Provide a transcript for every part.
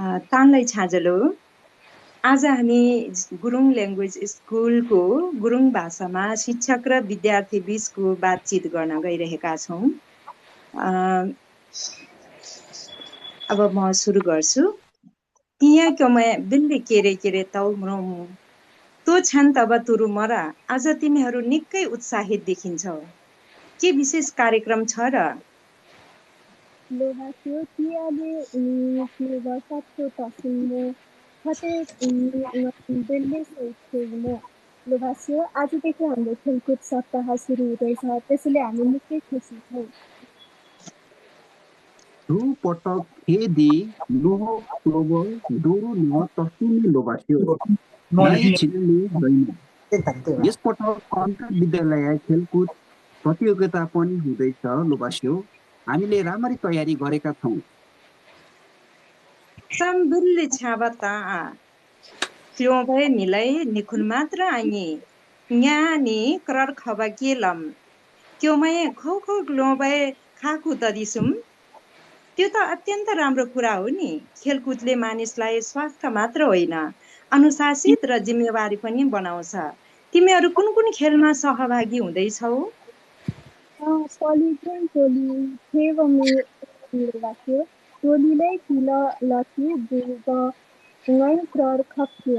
तानलाई छाजलो आज हामी गुरुङ ल्याङ्ग्वेज स्कुलको गुरुङ भाषामा शिक्षक र विद्यार्थी बीचको बातचित गर्न गइरहेका छौँ। अब म सुरु गर्छु। तिया क्योमे बिल्ली केरे तौम्रौँ तो छन् तब तुरु मरा। आज तिमीहरू निकै उत्साहित देखिन्छौ। के विशेष कार्यक्रम छ र? लोभास्यो तियाले वर्षाको तसिमो फटे बेलले सोच्नु लोभास्यो आजदेखि हाम्रो खेलकुद सप्ताह सुरु हुँदैछ, त्यसैले हामी निकै खुसी छौँ। दु पटक खेदी लोहो क्लोबल दोरो न तस्टिने लोभास्यो नाइ छिल्ने होइन। यसपटक अन्तर्विद्यालय खेलकुद प्रतियोगिता पनि हुँदैछ लोभास्यो, हामीले राम्ररी तयारी गरेका छौँ। सम्बुल्ले छाबा ता क्यों भए मिलाई निखुन मात्र आइए न्यानी करर खबा केलम क्यों मैं खो क्यों भए खाकु तदिसुम। त्यो त अत्यन्त राम्रो कुरा हो नि। खेलकुदले मानिसलाई स्वास्थ्य मात्र होइन, अनुशासित र जिम्मेवारी पनि बनाउँछ। तिमीहरू कुन कुन खेलमा सहभागी हुँदैछौ? पलिथेन टोली फेवमे लोभास्यो टोलीलाई किल लथी दुर्ग नैं क्रर खप्के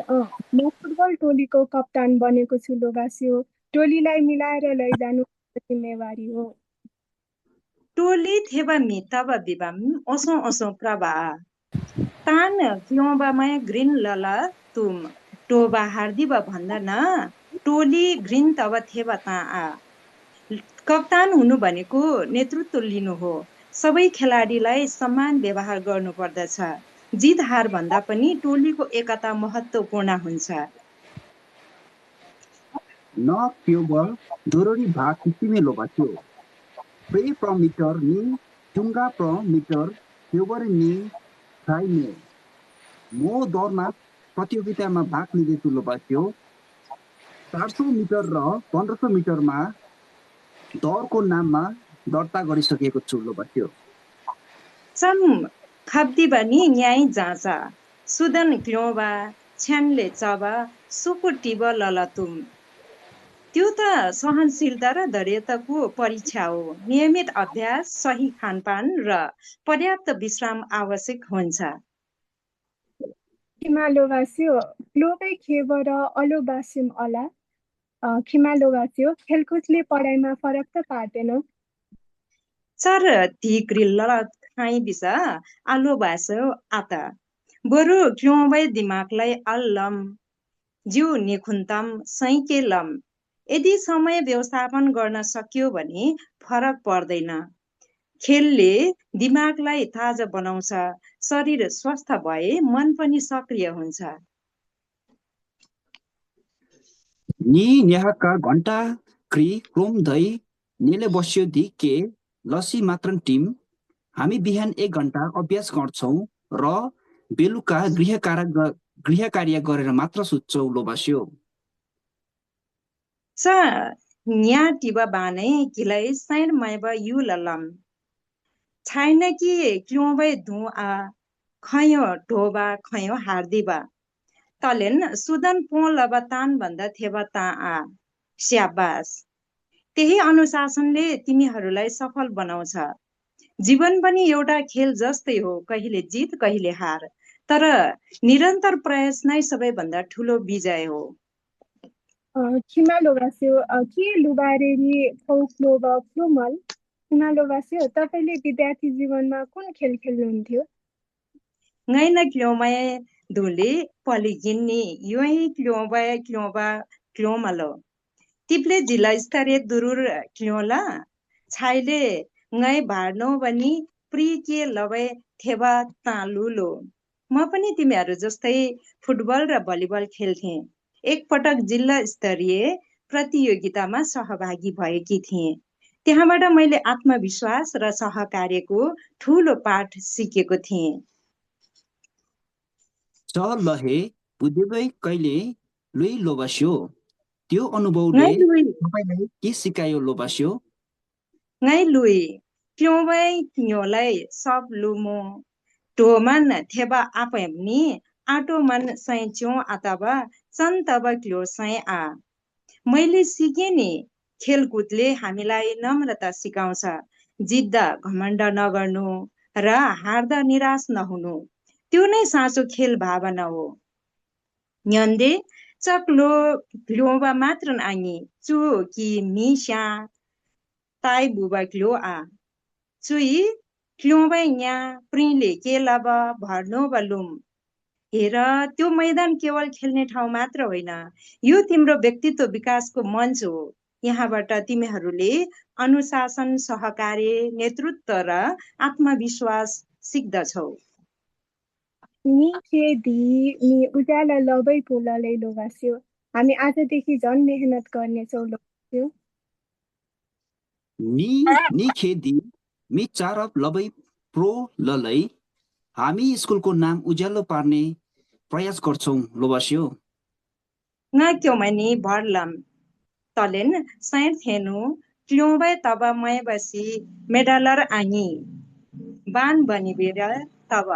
म फुटबल टोलीको कप्तान बनेको छु लोभास्यो। टोलीलाई मिलाएर लैजानु जिम्मेवारी हो। टोली थेबा मितब बिबम ओसो प्रभा तान क्योंबामा ग्रिन लला तुम टोबा हार्दिबा भन्दा न टोली ग्रिन तब थेबा ता कप्तान हुनु भनेको नेतृत्व लिनु हो। सबै खेलाडीलाई समान व्यवहार गर्नु पर्दछ। जित हार भन्दा पनि टोलीको एकता महत्त्वपूर्ण हुन्छ। न क्योबल दोरोरी भाग किसिमे लोभास्यो प्रे प्रमिटर नि चुङ्गा प्रमिटर क्योबर नि छाइने म दौडमा प्रतियोगितामा भाग लिँदैछु लोभास्यो। 400 मिटर र 1500 मिटरमा दौडको नाममा दर्ता गरिसकेको छु लोभास्यो। चम खब्दिबा नि न्याय जाँचा सुदन क्योबा छ्यानले चबा सुको टिब ललतुम। त्यो त सहनशीलता र धैर्यताको परीक्षा हो। नियमित अभ्यास, सही खानपान र पर्याप्त विश्राम आवश्यक हुन्छ। खिमालोभास्यो क्लोबै खेबर अलोबासिम अला खिमालोभास्यो खेलकुदले पढाइमा फरक त पार्दैन। चर ती ग्रिल्ल खाइ बिसा आलो भासो आता बरु क्योबै दिमागलाई अल्लम जिउ निखुन्तम सैकेलम। यदि समय व्यवस्थापन गर्न सक्यो भने फरक पर्दैन। खेलले दिमागलाई ताजा बनाउँछ, शरीर स्वस्थ भए मन पनि सक्रिय हुन्छ। नि न्याहका घण्टा क्री क्रोम दही नेले बस्यो दि के लसी मात्र टिम हामी बिहान 1 घण्टा अभ्यास गर्छौँ र बेलुका गृह कार्य गरेर मात्र सुत्छौँ लोभास्यो। स न्या टिबा बानै किलाई सैन मैबा यु ललम छैन कि क्योबै धु आ खयो ढोबा खयो हार्दिबा तलेन सुदन पो लबा तान भन्दा थेबा ता स्याबास। त्यही अनुशासनले तिमीहरूलाई सफल बनाउँछ। जीवन पनि एउटा खेल जस्तै हो, कहिले जित कहिले हार, तर निरन्तर प्रयास नै सबैभन्दा ठुलो विजय हो। खिमालोभास्यो के लुबारेरी फौक्लोब फ्लुमल खिमालोभास्यो तपाईँले विद्यार्थी जीवनमा कुन खेल खेल्नुहुन्थ्यो? ngैन क्योमै धुले पलिगिन्नी युै क्योबा क्योमलो तिप्ले जिल्ला स्तरीय दुरुर क्योला छाइले ngै भाड्नो बनी प्री के लबै थेबा तालुलो। म पनि तिमीहरू जस्तै फुटबल र भलिबल खेल्थे। एकपटक जिल्ला स्तरीय प्रतियोगितामा सहभागी भएकी थिएँ। त्यहाँबाट मैले आत्मविश्वास र सहकार्यको ठूलो पाठ सिकेको थिएँ। च लहे बुझेबै कहिले लुई लोभास्यो त्यो अनुभवले तपाईँलाई के सिकायो लोभास्यो? ngै लुई क्योबै क्योलाई सब लुमो ढोमन थेबा आपेम्नी आटोमन सैच्यौं अथवा सन्तब क्लो सै आ मैले सिकेँ नि खेलकुदले हामीलाई नम्रता सिकाउँछ जित्दा घमण्ड नगर्नु र हार्दा निराश नहुनु त्यो नै साँचो खेल भावना हो न्यन्दे चक्लो ग्लोबा मात्र आङी चु कि मिस्या ताई बुबा ग्लो आ चुई क्लोबै न्या प्रिले के लब भर्नो बलुम हेर त्यो मैदान केवल खेल्ने ठाउँ मात्र होइन यो तिम्रो व्यक्तित्व विकासको मञ्च हो यहाँबाट तिमीहरूले अनुशासन सहकार्य नेतृत्व र आत्मविश्वास सिक्दछौ नि खेदी नि उज्यालो लबै पोललै लोगास्यो हामी आजदेखि झन् मेहनत गर्नेछौँ लोगास्यो नि खेदी मी चारप लबै प्रो ललै हामी स्कुलको नाम उज्यालो पार्ने प्रयास गर्छौँ लोबास्यो nga kyomani भरलम तलेन सैर थेनु क्ल्योबै तब मै बसी मेडलर आङी बान बनिबेर तब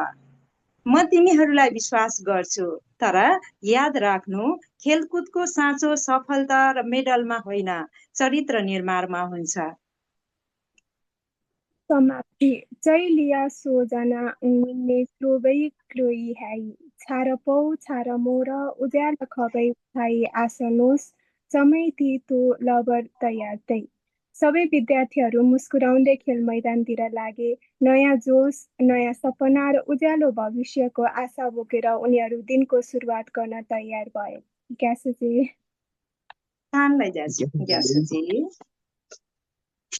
म तिमीहरूलाई विश्वास गर्छु तर याद राख्नु खेलकुदको साँचो सफलता र मेडलमा होइन चरित्र निर्माणमा हुन्छ समाप्ति जैलिया सोजना उनले क्लोबै क्लोई हाई छारपौ छारमोर उज्यालो खबै उठाई आसनोस समय तितो लबर तयार सबै विद्यार्थीहरू मुस्कुराउँदै खेल मैदानतिर लागे नयाँ जोस नयाँ सपना र उज्यालो भविष्यको आशा बोकेर उनीहरू दिनको सुरुवात गर्न तयार भए ग्यासुजी थानलाई जाछु